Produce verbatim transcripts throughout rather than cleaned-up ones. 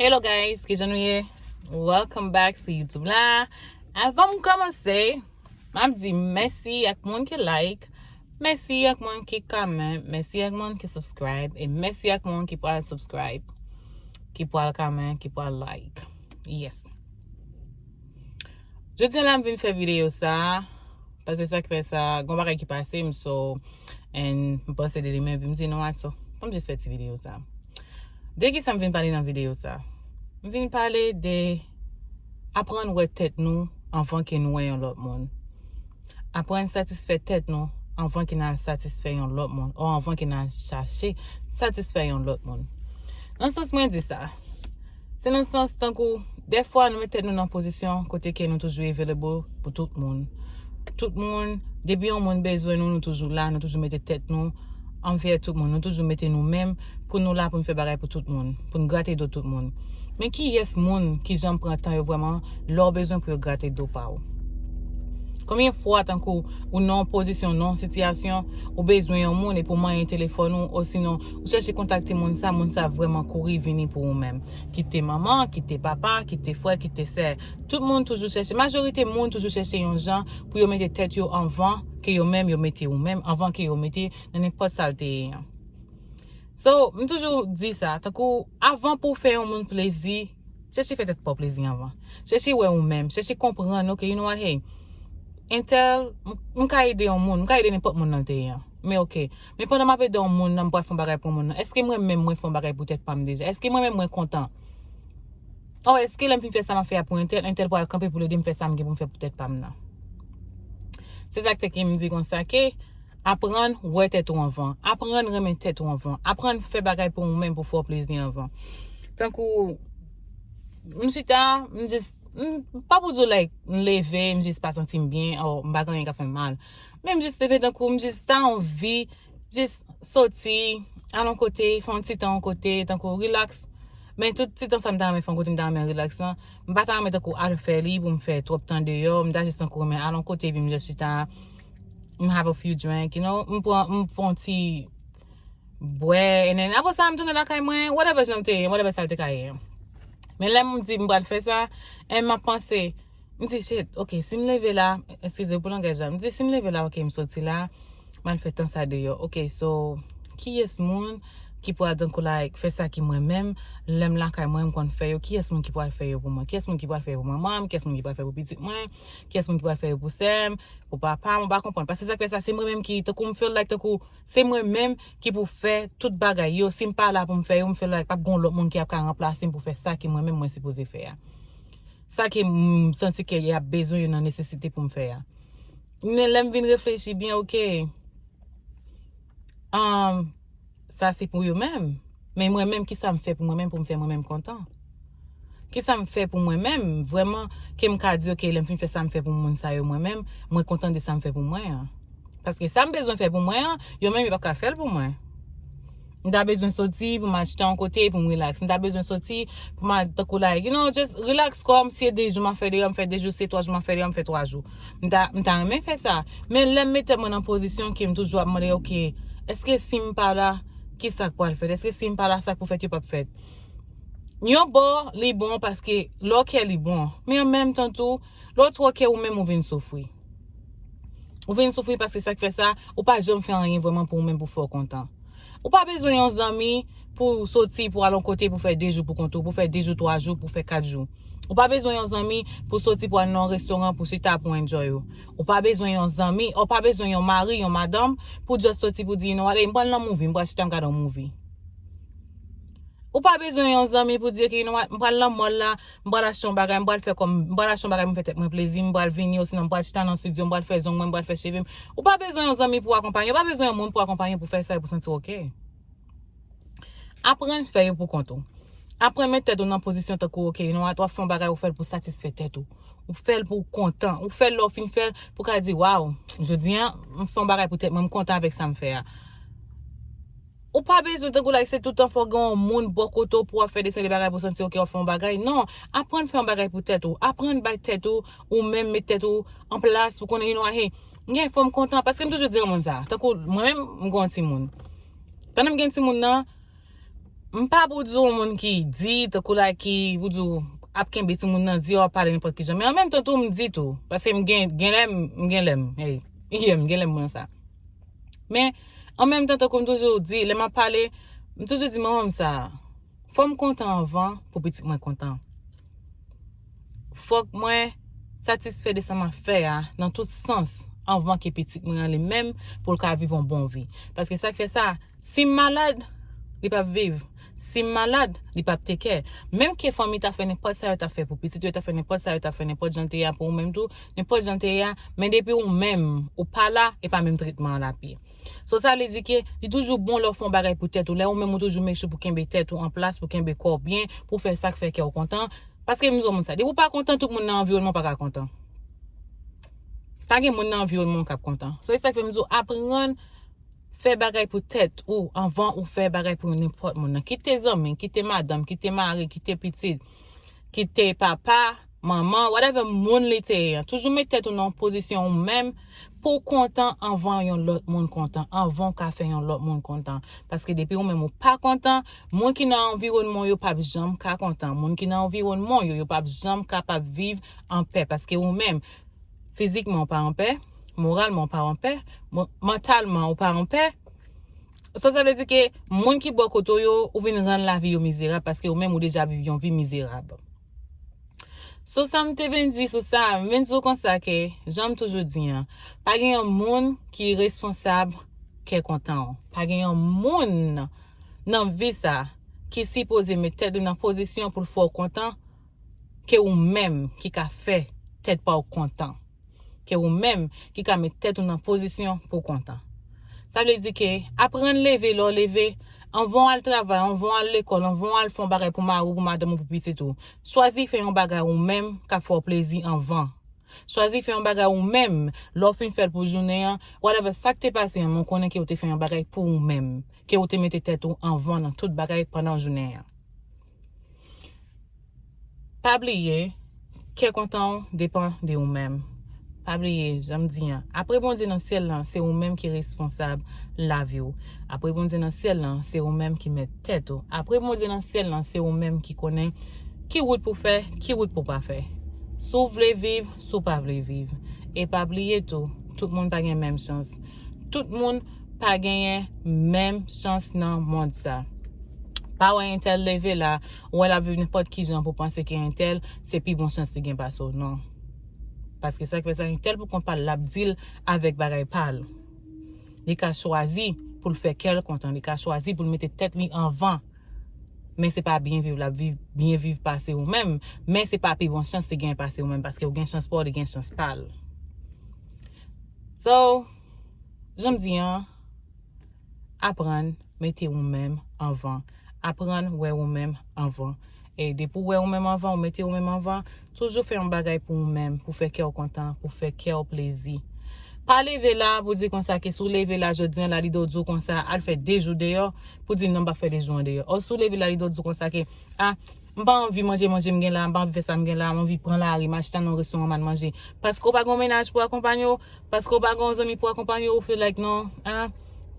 Hello guys, kijan nou ye? Welcome back sou YouTube la. Avan m kòmanse, m ap di mèsi ak moun ki like, mèsi ak moun ki comment, mèsi ak moun ki subscribe, e mèsi ak moun ki pral subscribe, ki pral comment, ki pral like. Yes. Jodi a la m vin fè videyo sa, paske sa k fè sa, gon bagay ki pase m, so, and m panse de li, men epi m di non, aso, ban m jis fè ti videyo sa. De kisa m vin pale nan videyo sa? M vin pale de aprann wè tèt nou anvan ke nou wè yon lòt moun. Aprann satisfè tèt nou anvan ke n al satisfè yon lòt moun, o anvan ke n al chache satisfè yon lòt moun. Nan sans mwen di sa, se nan sans tankou, dèfwa nou met tèt nou nan pozisyon kote ke nou toujou available pou tout moun. Tout moun, depi yon moun bezwen nou, nou toujou la, nou toujou mete tèt nou anvè tout moun. Nou toujou mete nou menm pou nou la, pou n fè bagay pou tout moun, pou n grate do tout moun. Men kiyès moun ki janm pran tan yo vrèman lè w bezwen pou yo grate do pa w? Konbyen fwa tankou ou nan yon pozisyon, nan yon sitiyasyon, ou bezwen yon moun epi w manyen telefòn ou, osinon ou chèche kontakte moun sa, moun sa vrèman kouri vini pou ou menm? Kite manman, kite papa, kite frè, kite sè. Tout moun toujou chèche, majorite moun toujou chèche yon jan pou yo mete tèt yo anvan ke yo menm yo mete ou menm, anvan ke yo mete nan nenpòt sa l te ye an. So, m toujou di sa, tankou avan pou w fè yon moun plezi, chèche fè tèt pa w plezi anvan. Chèche wè ou menm, chèche konprann, ok, you know what, hey, entèl, m, m ka ede yon moun, m ka ede nenpòt moun nan l te ye an. Men ok, men pandan m ap ede yon moun nan, m pral fè yon bagay pou moun nan, èske mwen menm mwen fè yon bagay pou tèt pa m deja? Èske mwen menm mwen kontan? O èske lè m fin fè sa m ap fè a pou entèl, entèl pral kanpe pou l ede m fè sa m gen pou m fè pou tèt pa m nan? Se sa k fè ke m di konsa ke aprann wè tèt ou anvan. Aprann renmen tèt ou anvan. Aprann fè bagay pou ou menm pou fè w plezi anvan. Tankou, m chita, m jis, m pa pou di w like, m leve, m jis pa santi m byen, o m pa gen anyen k ap fè m mal. Men m jis leve tankou, m jis ta anvi jis soti, al yon kote, fè yon ti tan yon kote, tankou relax. Men tout ti tan sa m ta renmen fè yon kote, m ta renmen relax lan. M pa ta renmen tankou al fè li pou m fè twòp tan deyò, m ta jis tankou renmen al yon kote epi m jis chita, m have a few drink, you know, m pran, m fè yon ti bwè, and then apre sa m tounen lakay mwen, whatever jan l te ye, whatever sa l te ka ye. Men lè m di m pral fè sa, and m ap panse, m di, shit, ok, si m leve la, eskize pou langaj la, m di, si m leve la, ok, m soti la, m al fè tan sa deyò. Ok, so, kiyès moun ki pral tankou like fè sa ki mwen menm, lè m lakay mwen, m konn fè yo, kiyès moun ki pral fè yo pou mwen? Kiyès moun ki pral fè yo pou manman m? Kiyès moun ki pral fè pou pitit mwen? Kiyès moun ki pral fè yo pou sè m, pou papa m? Ou pa konprann. Paske sa k fè sa, se mwen menm ki, tankou m feel like, tankou se mwen menm ki pou fè tout bagay yo. Si m pa la pou m fè yo, m feel like p ap gen yon lòt moun ki ap ka ranplase m pou fè sa ke mwen menm mwen sipoze fè a. Sa ke m santi ke y ap bezwen yo nan nesesite pou m fè a. Men lè m vin reflechi byen, ok, um, sa se pou yo menm. Men mwen menm, kisa m fè pou mwen menm, pou m fè mwen menm kontan? Kisa m fè pou mwen menm, vrèman, ke m ka di, ok, lè m fin fè sa m fè pou moun sa yo, mwen menm, mwen kontan de sa m fè pou mwen an? Paske sa m bezwen fè pou mwen an, yo menm, yo p ap ka fè l pou mwen. M ta bezwen soti pou m al chita yon kote pou m relax. M ta bezwen soti pou m al tankou like, you know, just relax kò m. Si se de jou m ap fè deyò, m fè de jou. Si se twa jou m ap fè deyò, m fè twa jou. M ta, m ta renmen fè sa. Men lè m met tèt mwen nan pozisyon ke m toujou ap mande, ok, èske si m pa la, kisa k pral fèt? Èske si m pa la, sa k pou fèt yo p ap fèt? Yon bò, li bon paske lè w kè li bon. Men an menm tan tou, lè w twò kè ou menm ou vin soufri. Ou vin soufri paske sa k fè sa, ou pa janm fè anyen vrèman pou ou menm pou fè w kontan. Ou pa bezwen yon zanmi pou w soti pou al yon kote pou fè de jou pou kont ou, pou fè de jou, twa jou, pou fè kat jou. Ou pa bezwen yon zanmi pou soti pou al nan yon restoran pou chita pou enjoy ou. Ou pa bezwen yon zanmi, ou pa bezwen yon mari, yon madanm pou just soti pou di, you know what, hey, m pral nan movie, m pral chita m gade yon movie. Ou pa bezwen yon zanmi pou di, ok, you know what, m pral nan mall la, m pral achte yon bagay, m pral fè kòm, m pral achte yon bagay pou m fè tèt mwen plezi, m pral vini, osinon m pral chita nan studio, m pral fè zong mwen, m pral fè cheve m. Ou pa bezwen yon zanmi pou akonpanye, ou pa bezwen yon moun pou akonpanye pou fè sa e pou santi w ok. Aprann fè yo pou kont ou. Aprann met tèt ou nan pozisyon tankou, ok, you know what, w ap fè yon bagay, ou fè l pou satisfè tèt ou. Ou fè l pou w kontan. Ou fè l lè w fin fè l, pou w ka di, waw, jodi a, m fè yon bagay pou tèt mwen, m kontan avèk sa m fè a. Ou pa bezwen tankou like se tout tan fò gen yon moun bò kote w pou w ap fè de seri de bagay pou w santi ok w ap fè yon bagay. Non, aprann fè yon bagay pou tèt ou. Aprann bay tèt ou, ou menm met tèt ou an plas pou konnen you know what, hey, m gen fò m kontan paske m toujou di yon moun sa. Tankou mwen menm, m gen yon timoun. Pandan m gen timoun nan, M pa pou di yon moun ki di, tankou la ki pou di w ap kenbe timoun nan di, w ap pale nenpòt ki jan. Men an menm tan tou, m di tou. Paske m gen, gen lè m, m gen lè m, hey, yeah, m gen lè m pran sa. Men an menm tan, tankou m toujou di, lè m ap pale, m toujou di manman m sa, fò m kontan anvan pou pitit mwen kontan. Fòk mwen satisfè de sa m ap fè a nan tout sans anvan ke pitit mwen an li menm pou l ka viv yon bon vi. Paske sa k fè sa, si m malad, li p ap viv. Si m malad, li p ap take care. Menm ke fanmi ta fè nenpòt sa yo ta fè pou pitit yo, ta fè nenpòt sa yo ta fè, nenpòt jan l te ye a pou ou menm tou, nenpòt jan l te ye a, men depi ou menm, ou pa la, e pa menm tretman an l ap ye. So sa vle di ke li toujou bon lè w fè yon bagay pou tèt ou, lè ou menm ou toujou make sure pou kenbe tèt ou an plas, pou kenbe kò w byen, pou fè sa k fè kè w kontan. Paske m di w moun sa, depi w pa kontan, tout moun nan anviwònman w pa ka kontan. Pa gen moun nan anviwònman w k ap kontan. So e sa k fè m di w aprann fè bagay pou tèt ou anvan ou fè bagay pou nenpòt moun nan. Kite zanmi, kite madanm, kite mari, kite pitit, kite papa, manman, whatever moun li te ye an. Toujou met tèt ou nan yon pozisyon ou menm pou w kontan anvan yon lòt moun kontan, anvan w ka fè yon lòt moun kontan. Paske depi ou menm ou pa kontan, moun ki nan anviwònman w yo p ap janm ka kontan. Moun ki nan anviwònman w yo, yo p ap janm kapab viv anpè. Paske ou menm, fizikman ou pa anpè, moralman ou pa anpè, mo- mantalman ou pa anpè. So sa vle di ke moun ki bò kote w yo, ou vin rann lavi yo mizerab paske ou menm ou deja viv yon vi mizerab. So sa m te vin di sou sa, m vin di w konsa ke, jan m toujou di an, pa gen yon moun ki responsab kè kontan w. Pa gen yon moun nan vi sa ki sipoze met tèt li nan pozisyon pou l fè w kontan ke ou menm ki ka fè tèt pa w kontan. Ke ou menm ki ka met tèt ou nan pozisyon pou w kontan. Sa vle di ke aprann leve lè w leve, anvan w al travay, anvan w al lekòl, anvan w al fè yon bagay pou mari w, pou madanm ou, pou pitit ou. Chwazi fè yon bagay ou menm k ap fè w plezi anvan. Chwazi fè yon bagay ou menm, lè w fin fè l pou jounen an, whatever sa k te pase an, men w konnen ke w te fè yon bagay pou ou menm, ke w te mete tèt ou anvan nan tout bagay pandan jounen an. Pa bliye, kè kontan w depann de ou menm. Pa bliye, jan m di an, apre Bondye nan syèl lan, se ou menm ki responsab lavi w. Apre Bondye nan syèl lan, se ou menm ki mèt tèt ou. Apre Bondye nan syèl lan, se ou menm ki konnen ki wout pou fè, ki wout pou pa fè. Si w vle viv, si w pa vle viv. E pa bliye tou, tout moun pa gen menm chans. Tout moun pa genyen menm chans nan mond sa. Pa wè entèl leve la, ou wè l ap viv nenpòt ki jan pou panse ke entèl se pi bon chans li gen pase w, non. Paske sa k fè sa, entèl pou kont pa l, l ap deal avèk bagay pa l. Li ka chwazi pou l fè kè l kontan, li ka chwazi pou l mete tèt li anvan. Men se pa byen viv l ap viv, byen viv pase ou menm, men se pa pi bon chans li gen pase ou menm, paske ou gen chans pa w, li gen chans pa l. So, jan m di an, aprann mete ou menm anvan. Aprann wè ou menm anvan. E depi w wè ou menm anvan, ou mete ou menm anvan, toujou fè yon bagay pou ou menm, pou fè kè w kontan, pou fè kè w plezi. Pa leve la pou di konsa ke si w leve la jodi an la, lide w di w konsa, al fè de jou deyò, pou di non, m p ap fè de jou an deyò. Or si w leve la, lide w di w konsa ke, a, m pa anvi manje manje m gen la, m pa anvi fè sa m gen la, m anvi pran lari, m al chita nan yon restoran, m al manje. Paske w pa gen yon mennaj pou akonpanye w, paske w pa gen yon zanmi pou akonpanye w, ou feel like non, a,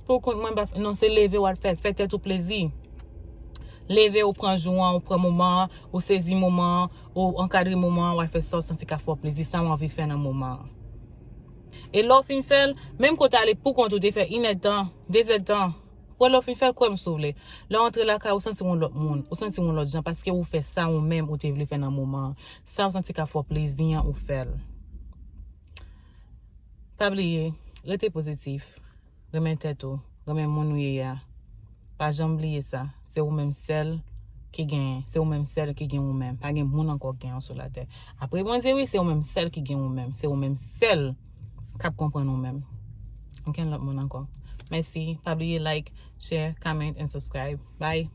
pou kont mwen, m pa, non, se leve w al fè, fè tèt ou plezi. Leve, ou pran jou an, ou pran moman an, ou sezi moman an, ou ankadre moman an, w al fè sa w santi k ap fè w plezi, sa w anvi fè nan moman an. E lè w fin fè l, menm ke w t ale pou kont ou, te fè inèdtan, dezèdtan, wè lè w fin fè l, kwè m si w vle. Lè w antre lakay ou, ou santi w yon lòt moun, ou santi w yon lòt jan, paske ou fè sa ou menm ou te vle fè nan moman an. Sa w santi k ap fè w plezi an, ou fè l. Pa bliye, rete pozitif. Renmen tèt ou, renmen moun ou ye a. Pa janm bliye sa. Se ou menm sèl ki genyen. Se ou menm sèl ki gen ou menm. Pa gen moun ankò ki genyen w sou latè. Apre Bondye, wi, se ou menm sèl ki gen ou menm. Se ou menm sèl k ap konprann ou menm. Okenn lòt moun ankò. Mèsi. Pa bliye like, share, comment and subscribe. Bye.